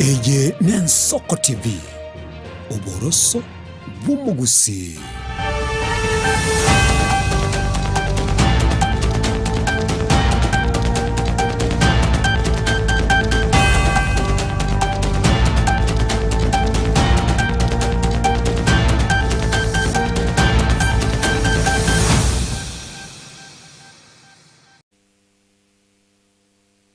Eye n'Ensoko TV, oboroso bw'omogusii.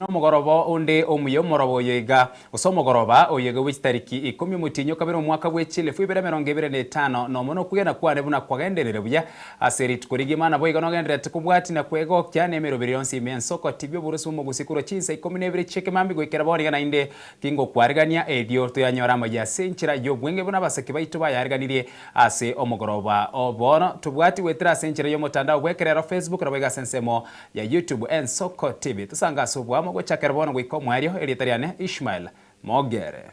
Nomogoroba onde omuya omoroba oyo iga, gose omogoroba oyo iga bwe chitariki ikomi omotienyi o kabere omwaka bwe chielfu ibere emerongo ebere na etano nomo nokwegena kwane buna kwagenderire buya ase rituko rigima, naboigo nogendererete kobwatia na kwegokia nemeroberi yonsi ime ensoko tibia oborusi bw'omogusi korwa chinsa ikomi na ibere chi'ekemambia goikera bono iga naende tingokwaregania erio toyanyore amaya ase enchera y'obwenge buna abasake baito bayareganirie ase omogoroba o bono. Tobwati goetera ase enchera y'omotandao bw'ekerero Facebook naboigo ase ensemo ya YouTube Ensoko TV. Tosange ase oboamo gochakera bono goika omoerio. Erieta riane Ishmael Mogere.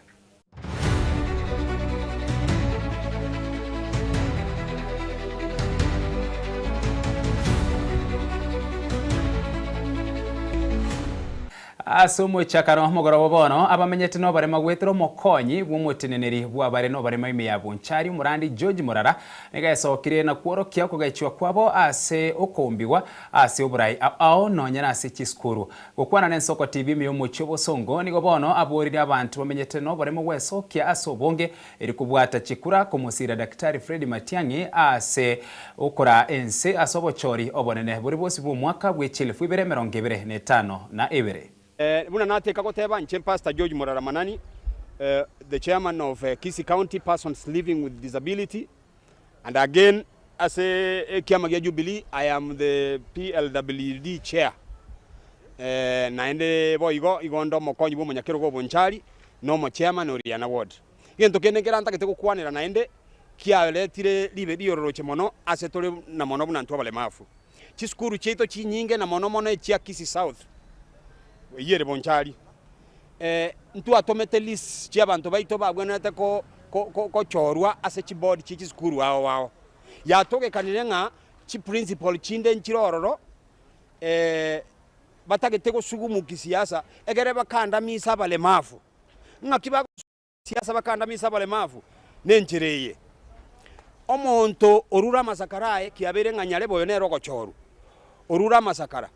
Ase omochakano omogoroba bono, abamenyete noborema goetera omokonyi bw'omoteneneri bw'abare noborema ime ya Bonchari, omorandi George Morara, nigo esokire na kworokia okogechwa kwabo ase okoumbigwa ase oborai ao nonya nase chisukuru. Gokwana n'Ensoko TV ime y'omochie obosongo, nigo bono aborire abanto bamenyete noboremo gwesokia ase obonge eri kobwata chikura komosira Daktari Fred Matiang'i ase okoraa ense ase obochori obonene bore bwosi bw'omwaka bwe chielfu ibere emerongo ebere na etano na ebere. Buna nateka goteba inche Pastor George Murara Manani, the chairman of Kisii County Persons Living with Disability, and again ase ekiama gia Jubilee I am the PLWD chair. Naende boigo igo nde omokonyi bwa omonyakerogo o Bonchari na omochairman o Riana Ward. Egento kende nkere ntagete gokwanera naende kiaretire ribe riororoche mono ase tore na mono buna intwe abalemafu. Chisukuru chiaito chinyinge na mono mono echia Kisii South eyio ere Bonchari ntwatomete lists chiabanto baito babwenerete gochorwa ase chiboard chie chisukuru ao ao. Yatogekanire ng'a chiprincipal chinde nchire ororo batagete gosugumu kisiasa egere bakandamisa abalemafu. Ng'aki bagosiasa bakandamisa abalemafu? Nenchera eye, omonto orure amasakara aye kiabeire ng'a nyarebe oyo nere ogochorwa, orure amasakara.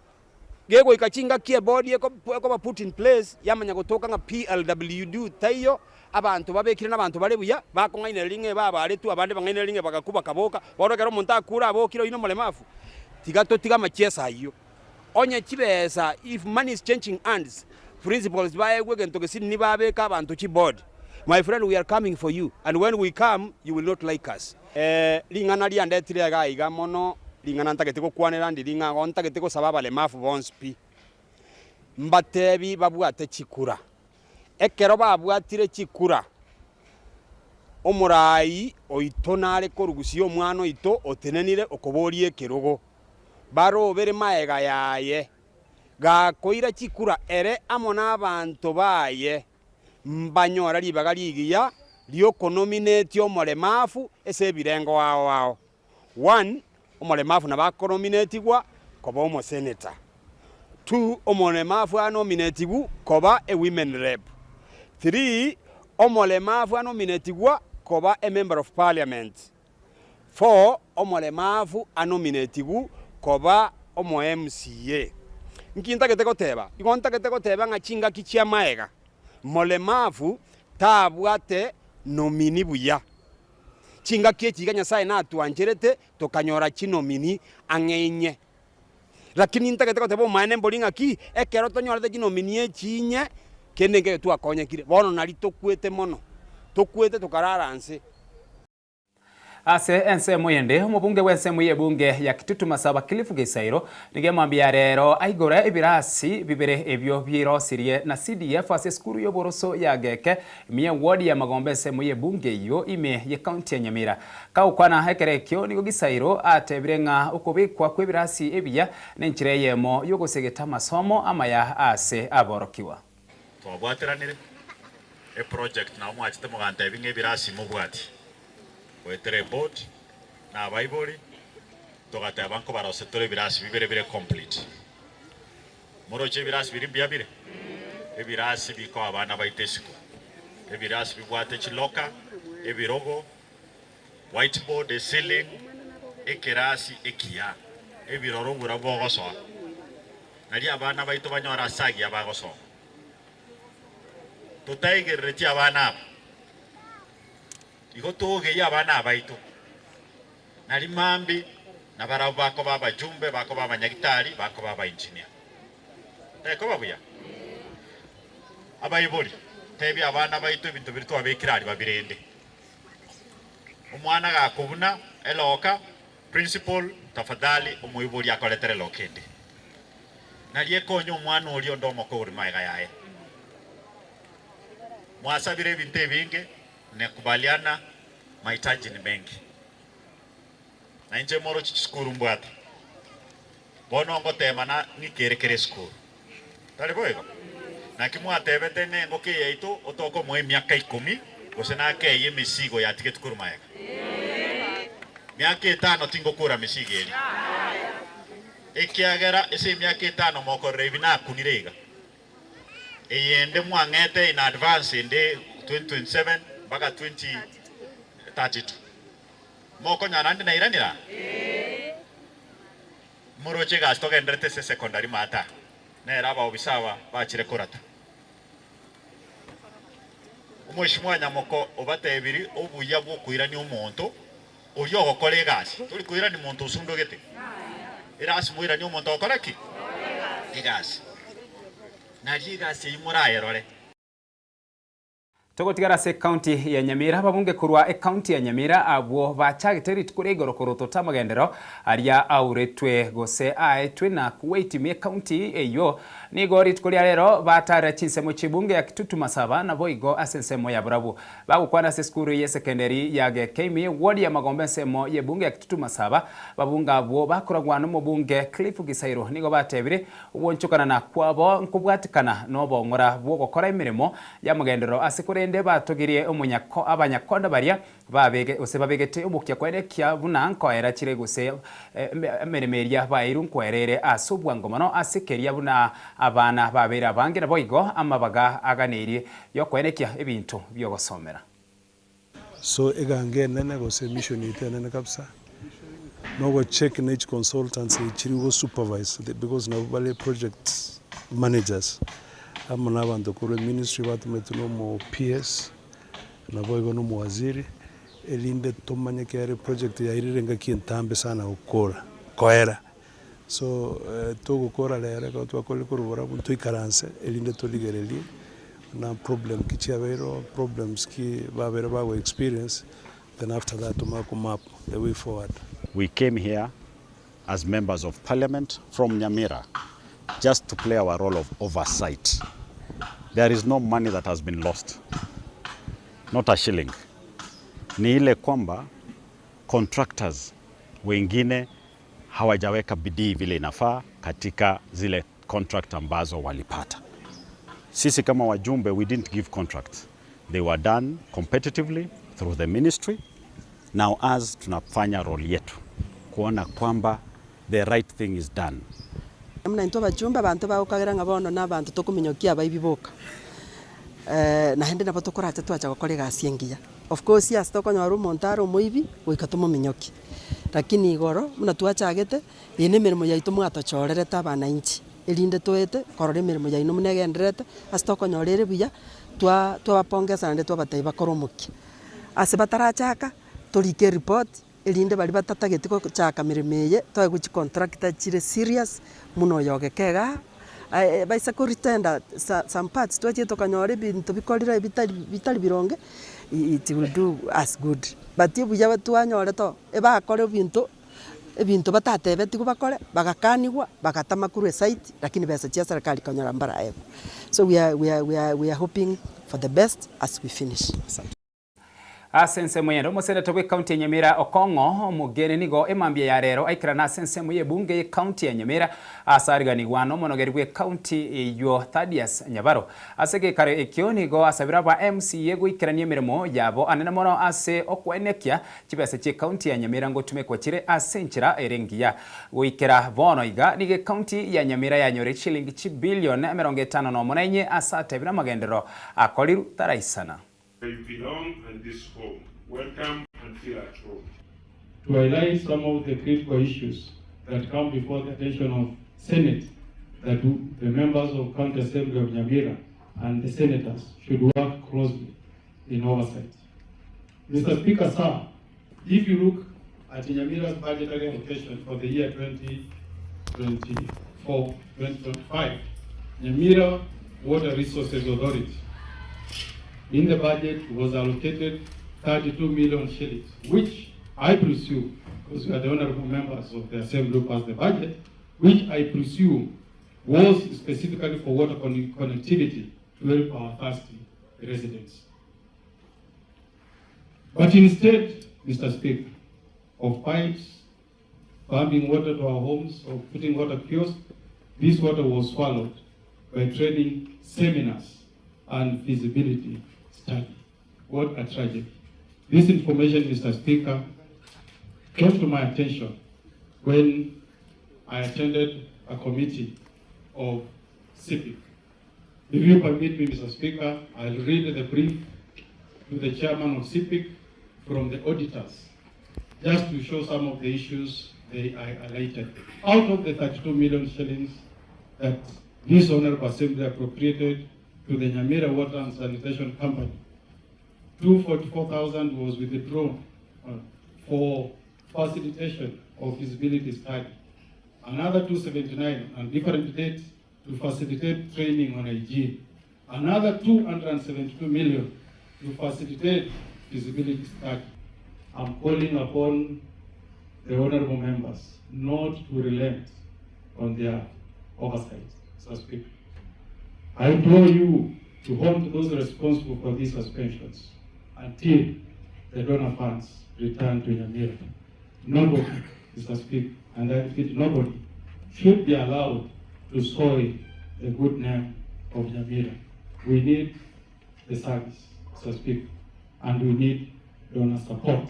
Gegoika chingaki ebodi ekoba put in place yamanya gotoka ng'a PLWD taiyo, abanto babekire nabanto bare buya, bakong'ainereria ng'a ebabaretwe, abande bang'ainereria ng'a bagakwa bakaboka, bono ekero omonto akure abokire oyio nomolemafu, tiga totige amachiesa ayio. Onye chibesa if money is changing hands, principals baegwe egento gesinini babeke abanto chiboard, my friend we are coming for you and when we come you will not like us. Ring'ana riandetire iga aiga mono, ring'ana ntagete gokwanera ndiri ng'a igo ntagete gosaba abalemafu bonsi pi, mbatebi babwate chikura. Ekero babwatire chikura, omoraai oito nare korugusia omwana oito otenenire okoboria ekerogo, barobere magega yaye, gakoira chikura ere amo nabanto baye. Mbanyora ribaga rigiya ri'okonomineti omoremafu ase ebirengo ao ao. One, omoremafu nabo akonominetigwa koba omoseneta. Two, omoremafu anominetigw koba e women rep. Three, omoremafu anominetigwa koba e member of parliament. Four, omoremafu anominetigw koba omo MCA. Nki ntagete goteba? Igo ntagete goteba ng'a chingaki chi'amaega, moremafu tabwate nomini buya. Chingaki echi iga Nyasae natwancherete tokanyora chinomini ang'e inye. Lakini ntagete goteba omaene mbori ng'aki, ekero tonyorete chinomini echi inye, kende nkeiyo twakonyekire. Bono nari tokwete mono, tokwete tokarara nse. Ase ensemo yende, omobunge bw'ensemo y'ebunge ya Kitutu Masaba Cliff Gisairo nigo emambia ya rero aigora ebirasi bibere ebio birosirie na CDF ase esukuru y'oboroso ya Geke ime y'eward ya Magombe ensemo y'ebunge eyio ime y'ecounty ya Nyamira. Kagokwana ekero ekio nigo Gisairo atebire ng'a okobekwa kw'ebirasi ebiya nenchera eyemo y'ogosegeta amasomo amaya ase aborokigwa. Twabwateranire eproject nabo mwachete mogantebi ng'a ebirasi mobwati goetera eboard na abaibori togateba nkobarose tore ebirasi bibere bire complete. Moroche ebirasi biria mbuya bire? Ebirasi bikoa abana baito esiko. Ebirasi bibwate chiloka, ebirogo, whiteboard, eceiling, ekerasi ekiya, ebiroro oborabu bogosoa. Nario abana baito banyore ase agiya bagosoma. Totaigerereti abana aba, igo togeyie abana abaito, nario mambia nabarabwo bakoba abajumbe, bakoba abanyagitari, bakoba abaengineer. Tekoba buya? Abaibori, tebia abana baito ebinto biria twabekire aria babirende. Omwana gakobuna eloka, principal, tafadhali omoibori akoretere eloka ende. Nario ekonye omwana oria onde omoke ore magega yaye. Mwasabire ebinto ebinge, nekubaliana mahitaji ni mengi. Na inche moroche chisukuru mbwate. Bono ngoteema na ng'ikere kera esukuru. Tari boigo? Naki mwatebete ng'a engoko eye yaito otokomoa emiaka ikomi, gose nakeyie emesigo yatigetwe korwa magega? Miaka etano tingokora mesigo eria, ekiagera ase emiaka etano mokorera ebi nakunire iga. Eyende mwang'ete in advance ende 2027 mpaka 2032. Mokonyora naende nairanera? Moroche egasi togenderete ase secondary maata nere abaobisa aba bachire korata. Omweshimiwa Nyamoko obatebiri obuya bw'okoirania omonto oria ogokora egasi. Tori koirania monto osundogete. Erasima oiranie omonto ogokora ki? Egasi. Nario egasi eyio morayerore. Togotigara ase ekaunti ya Nyamira, ababunge korwa ekaunti ya Nyamira abwo bachagete rituko ria igoro korotota amagenderero aria auretwe gose aetwe na Kuwait ime ekaunti eyio. Nigo rituko ria rero batarera chinsemo chi'ebunge ya Kitutu Masaba naboigo ase ensemo ya Borabu. Bagokwana ase esukuru y'esekenderi ya Gekeimi, ward ya Magombe ensemo y'ebunge ya Kitutu Masaba, ababunge abwo bakoragwa nomobunge Cliff Gisairo nigo batebire Ogwonchokanana kwabo nkobwatikana nobong'ora bw'ogokora emeremo y'amagenderero ase korende batogirie omonyako abanyakonda baria babege gose babegete omokia koenekia buna nkoera chire gose emeremo eria baeirwe nkoera ere ase obwango mono ase keria buna abana babeire abange naboigo amabaga aganeirie yokoenekia ebinto bi'ogosomera. So egango enene gose emission yaito enene kabisa, na ogocheck na echi consultants echi chiri go supervise because nabwo bare project managers, amo na abanto korwa eministry batometwe na omo PS, naboigo na omowaziri, erinde tomanye kere project yairire engaki entambe sana gokora koera. So togokora rero ekero twakorire korwa barabwo ntoikaranse erinde torigererie buna problem ki chiabeire oo, problems ki babeire bago experience then after that tomanye ko map the way forward. We came here as members of parliament from Nyamira just to play our role of oversight. There is no money that has been lost, not a shilling. Ni ile kwamba contractors wengine hawajaweka bidii vile inafaa katika zile contract ambazo walipata. Sisi kama wajumbe we didn't give contracts. They were done competitively through the ministry. Now as tunafanya role yetu kuona kwamba the right thing is done. Buna intwe abachumba, abanto bagokagera ng'a bono nabanto tokominyokia abaibi boka, naende nabo tokorache twacha gokora egasi engiya. Of course ase tokonyora omonto are omoibi, goika tomominyokie. Lakini igoro, buna twachagete, eye nemeremo yaito mwatochorerete abanainchi, erinde toete korora emeremo yaino buna egendererete, ase tokonyora ere buya, twa twabapongesa naende twabatebia bakore omokia. Ase batarachaka, torike eripoti, erinde baria batatageti gochaka meremo eye, toegwe chicontractor chire serious, buna oyo ogeke igaa, baise koretender some parts twachire tokanyora ebinto bikorire bitari bitari bironge, it will do us good. But obuya twanyorete oo, ebakore ebinto, ebinto batatebetigwe bakore, bagakanigwa, bagatama korwa esite, lakini besa chia serikali konyora mbaraegwe. So we are we are we are we are hoping for the best as we finish. Ase ensemo eyende, omoseneta bw'ecounty ya Nyamira Okong'o Omogeni nigo emambia ya rero aikerana ase ensemo y'ebunge y'ecounty ya Nyamira ase ariganigwa nomonogeri bw'ecounty eyio Thaddeus Nyabaro. Ase egekaro ekio nigo asabire aba MCA goikerania emeremo yabo anene mono ase okoenekia chibesa chi'ecounty ya Nyamira ngotumekwa chire ase enchera ere engiya. Goikera bono iga nigo ecounty ya Nyamira yanyorire chishilingi chibilion 51 na inye ase atebire amagenderero akoriru taraisana. You belong and this home. Welcome and feel at home. To highlight some of the critical issues that come before the attention of Senate that the members of County Assembly of Nyamira and the senators should work closely in oversight. Mr. Speaker, sir, if you look at Nyamira's budgetary allocation for the year 2024-2025, Nyamira Water Resources Authority in the budget was allocated 32 million shillings, which I presume, because we are the honorable members of the Assembly who passed the budget, which I presume was specifically for water connectivity to help our thirsty residents. But instead, Mr. Speaker, of pipes pumping water to our homes or putting water kiosks, this water was swallowed by training seminars and feasibility study. What a tragedy. This information, Mr. Speaker, came to my attention when I attended a committee of CIPIC. If you permit me, Mr. Speaker, I'll read the brief to the chairman of CIPIC from the auditors, just to show some of the issues they highlighted. Out of the 32 million shillings that this Honorable Assembly appropriated to the Nyamira Water and Sanitation Company, 244,000 was withdrawn for facilitation of feasibility study. Another 279 on different dates to facilitate training on hygiene. Another 272 million to facilitate feasibility study. I'm calling upon the honorable members not to relent on their oversight, Mr. Speaker. I implore you to hold those responsible for these suspensions until the donor funds return to Nyamira. Nobody, Mr. Speaker, and I repeat, nobody should be allowed to soil the good name of Nyamira. We need the service, Mr. Speaker, and we need donor support.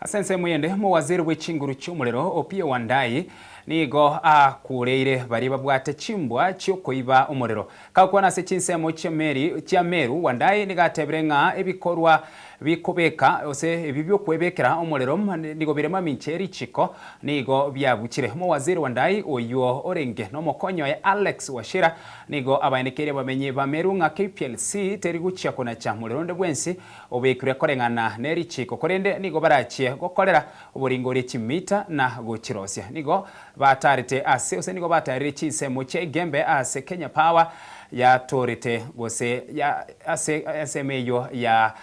Ase ensemo eyende, omowaziri bwe chinguru chi'omorero Opiyo Wandayi nigo akureire baria babwate chimbwa chi'okoiba omorero. Kagokwana ase chinsemo chi'emeri chia Meru, Wandayi nigo atebire ng'a ebikorwa bikobeka gose ebio biokwebekera omorero nigo bire mamincha ye richiko nigo biabuchire. Omowaziri Wandayi oyio orenge nomokonyi oye Alex Wachira nigo abaenekeire abamenyi ba Meru ng'a KPLC teri gochia konacha morero onde bwensi Obekirwe koreng'ana ne richiiko, korende nigo barachie gokorera oboringoria chimita na gochirosia. Nigo bataarete ase, gose nigo bataarire chinsemo chia egembe ase Kenya Power yatorete, gose ya ase ensemo eyio ya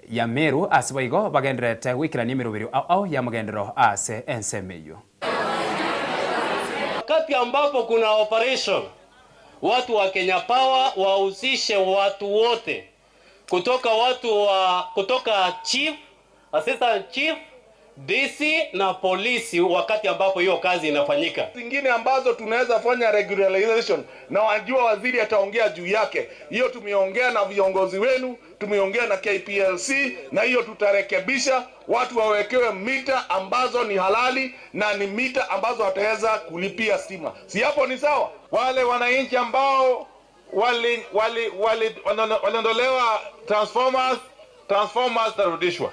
ya Meru, ase boigo bagendererete goikerania emeroberio ao ao y'amagenderero ase ensemo eyio. Wakati ambapo kuna operation, watu wa Kenya Power wahusishe watu wote kutoka watu wa kutoka chief, assistant chief, DC na polisi wakati ambapo hiyo kazi inafanyika. Zingine ambazo tunaweza fanya regularization na wajua waziri ataongea juu yake. Hiyo tumeongea na viongozi wenu, tumeongea na KPLC na hiyo tutarekebisha, watu wawekewe mita ambazo ni halali na ni mita ambazo wataweza kulipia stima. Si hapo ni sawa? Wale wananchi ambao waliondolewa wali, wali, waliondolewa transformers, transformers zitarudishwa,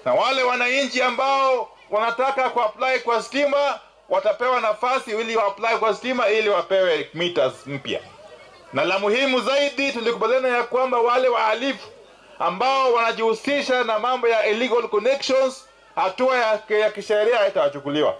na wale wananchi ambao wanataka kuapply kwa stima watapewa nafasi ili waapply kwa stima ili wapewe meters mpya. Na la muhimu zaidi, tulikubaliana ya kwamba wale wahalifu ambao wanajihusisha na mambo ya illegal connections, hatua ya, ya kisheria itawachukuliwa.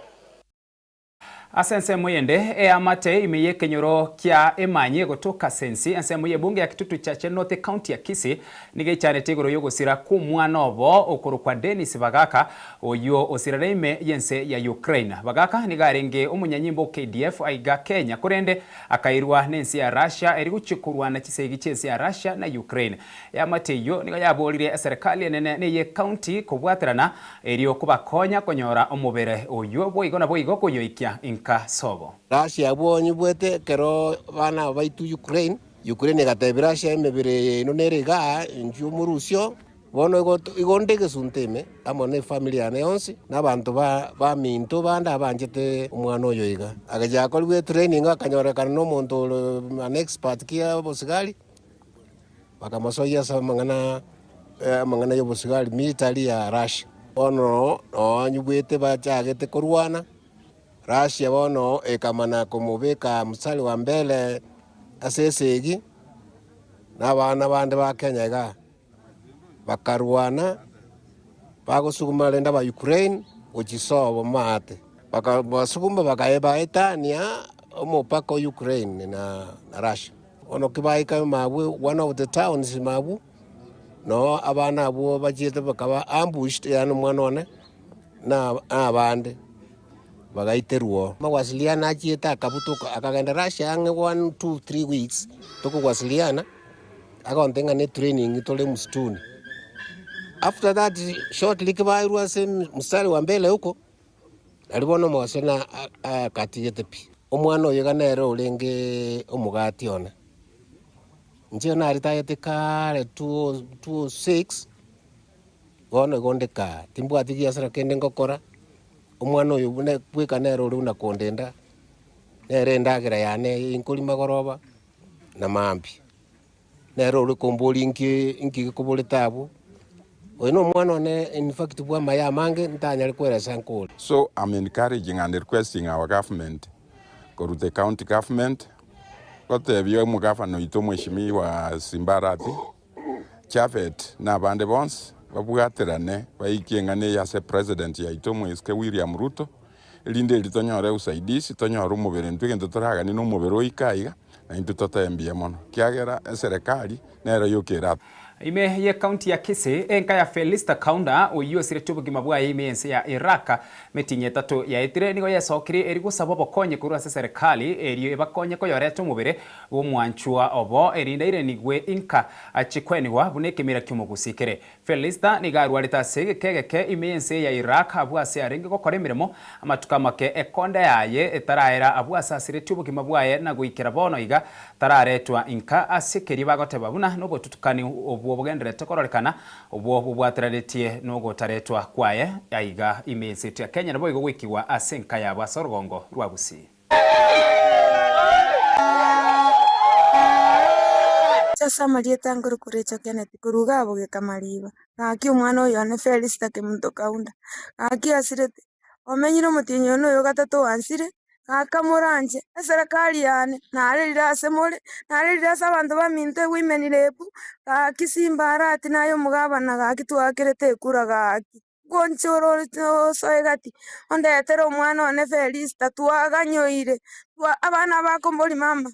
Ase ensemo eyende, eamate ime y'ekenyoro kia Emanyi egotoka Sensi, ensemo y'ebunge ya Kitutu Chache North ecounty ya Kisii, nigo echaanete igoro y'ogosira kw'omwana obo okorokwa Dennis Bagaka, oyio osirire ime y'ense ya Ukraine. Bagaka nigo arenge omonyanyimbo o KDF aiga Kenya korende akairwa n'ense ya Russia eri gochia korwana chisegi chi'ense ya Russia na Ukraine. Eamate eyio nigo yaborire eserekali enene na ey'ecounty kobwaterana erio kobakonya konyora omobere oyio boigo naboigo koyoikia inka sobo. Russia abwo onyebwete ekero abana aba baitwe Ukraine, Ukraine egatebia Russia emebere yaino nere igaa, inchuo morusio. Bono igo igo nde egesunte ime amo nefamiri yane yonsi, na abanto ba baminto bande abanchete omwana oyo iga. Agachia akorigwa etraining akanyorekana na omonto ore an expert ki obosigari, bakamosoyia ase amang'ana amang'ana ya obosigari military ya Russia. Bono noonyigwete bachagete korwana, Russia bono ekamana komobeka mstari wa mbele ase esegi, na abana bande ba Kenya igaa. Bakarwana bagosuguma rende aba Ukraine gochia sobo maate, bakabasuguma bakabaetania omopaka o Ukraine na Russia. Bono ki baika mabwe one of the towns mabwo, noo abana abwo bachiete bakaba ambushed yaani omwana one na abande bagaiterwa oo. Magwasiliana achiete akabutoka akagenda Russia ang'e one, two, three weeks tokogwasiliana. Agontebia ng'a ne training tore msituni. After that shortly kibairwe ase mstari wa mbele huko, nario bono omogaso na akatigete pi. Omwana oyo iga nere orenge omogati one. Inche naritayete kare 2006, bono igo nde kaa, timbwati giasara kende ngokora, omwana oyo buna bweka nere ore buna kondenda, nere endagera yane inkorima magoroba. na mambia, nere ore komboria inki inki gekoborete abwo, oyo na omwana one in fact bwa amaye amange ntanyare kweresa nkore. So I'm encouraging and requesting our government korwa the county government gotebia omogavana oito mweshimiwa Simba Arati, Japhet na abande bonsi babwaterane baikie eng'ana eye ase president yaito omweske William Ruto erinde erio tonyore usaidizi tonyore omobere intwe egento toraganie na omobere oike aiga na intwe totoe mbuya mono kiagera eserekari nero yoka era. Ime y'Ekaunti ya Kisii, enka ya Felista Kaunda oyio osiretie obogima bwaye ime y'ense ya Iraq metinyi etato yaetire nigo yesokirie eri gosaba obokonyi korwa ase serikali erio ebakonye koyoreta omobere bw'omwanchwa obo erinde airenigwe inka achie kwenigwa buna ekemira ki'omogusii kere. Felista nigo arwarete ase egeka egeke ime y'ense ya Iraq abwo ase arenge gokora emeremo amatuko amake ekonda yaye etaraera abwo ase asiretie obogima bwaye na goikera bono iga tararetwa inka ase keria bagoteba buna nobotutukani obwo bogendererete kororekana obwo bobwateranetie nogotaretwa kwaye aiga ime y'ense yaito ya Kenya naboigo goikigwa ase enka yabo ase orogongo rwa Gusii. Ase amarieta nkorokwa Rachel Kenneth korwa iga abogeka Mariba, gaki omwana oyo one Felista Kemunto Kaunda, gaki asirete, omenyire omotienyi one oyo gatato oansire, gaka moranche eserekari yane, narerire ase more, narerire ase abanto baminto ewomen rep, gaki Simba Arati naye omogabana gaki twakerete ekura gaki. Ngonchore osoe gati, ondetere omwana one Felista, twaganyoire, abana bakomboria mama,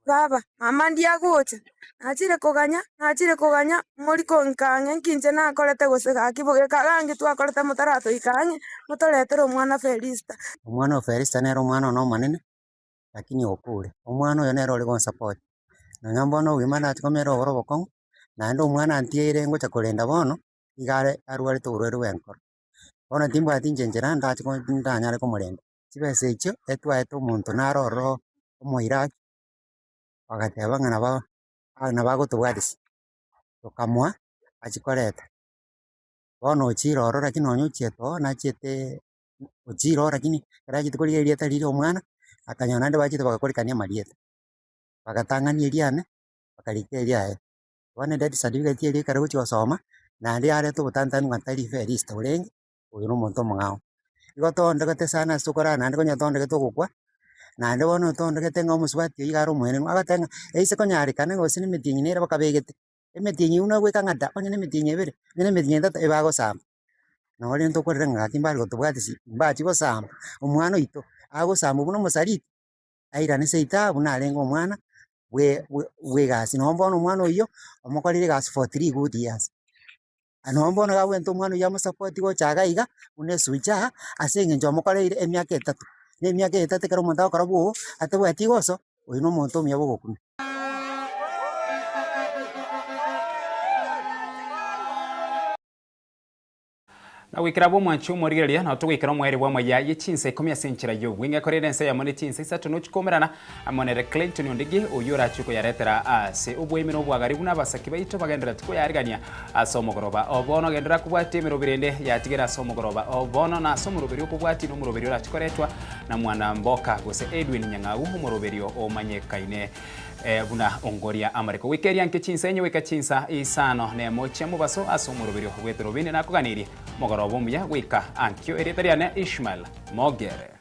baba, mama ndiagocha, nachire koganya, nachire koganya, mori konka ang'e nki inche nakorete gose gaki bogeka gangi twakorete motaratoika ang'e, motoretere omwana Felista. Omwana o Felista nere omwana one omonene, lakini okure. Omwana oyo nere ore gonsupport, nonya mbono obogima nachia komera oboro obokong'u, naende omwana antigeire ngocha korenda bono. iga are arwarete oborwaire bw'enkoro. Bono timbwati inche nchera ndache ko ndanyare komorenda. Chibesa echio etwaete omonto naro ororo omoiraki, bagateba ng'a nabo nabo agotobwatisia, tokamoa achie koreta. Bono ochire ororo lakini nonye ochiete oo nachietee ochire oo lakini ekero achete korigia erieta riria omwana, akanyora naende bachete bagakorekania amarieta, bagatang'ania eriane, bakarika eriaye. Bono edeath certificate eria ekero ogochia gosoma, naende yareta obotantanu ng'a tari Felista orenge, oyo na omonto omong'ao. Igo toondogete sana ase tokorara naende konya toondogete ogokwa, naende bono toondogete ng'a omosubati oyio iga are omoenenu, agoteba ng'a eise konyarekana gose na emetienyi nere bakabegete, emetienyi buna ogoika ng'a da, onye na emetienyi ebere, onye na emetienyi etato ebagosamba. Nabo rende tokorera ng'a gaki mbare gotobwatisia, mbachie gosamba omwana oito, agosambwa buna omosaliti. airane seito abwo narenge omwana bwe bw'egasi. Nonya bono omwana oyio, omokorire egasi for three good years. Nonya bono iga abwenerete omwana oyio amosupport gocha iga iga, buna esucha ase eng'encho omokoreire emiaka etato. Na emiaka etato ekero omonto agokora bwogo, atabwati igoso, oyio na omonto omuya bwogokumia. Na goikera abwo omwanchi omorigereria, nao togoikera omoerio bw'amaya ye chinsa ikomi ase enchera y'obweng'e, korende ense eyemo ne chinsa isato nochia koumerana amo nere Clinton Ondigi, oyio orachie koyaretera ase oboime na obwagari buna abasaki baito bagenderereti koyaarigania ase omogoroba o bono. Genderera kobwatia emeroberi ende yatigere ase omogoroba o bono, na ase omoroberi okobwatia nomoroberi orachie koretwa na Mwanamboka gose Edwin Nyang'au, omoroberio omanyekaine Buna ongoria amariko goika eria nke chinsa enye goika chinsa isano nemo chia mobaso ase omoroberio bw'etorobini nakoganirie omogoroba omuya goika ankio erieta riane Ishmael Mogere.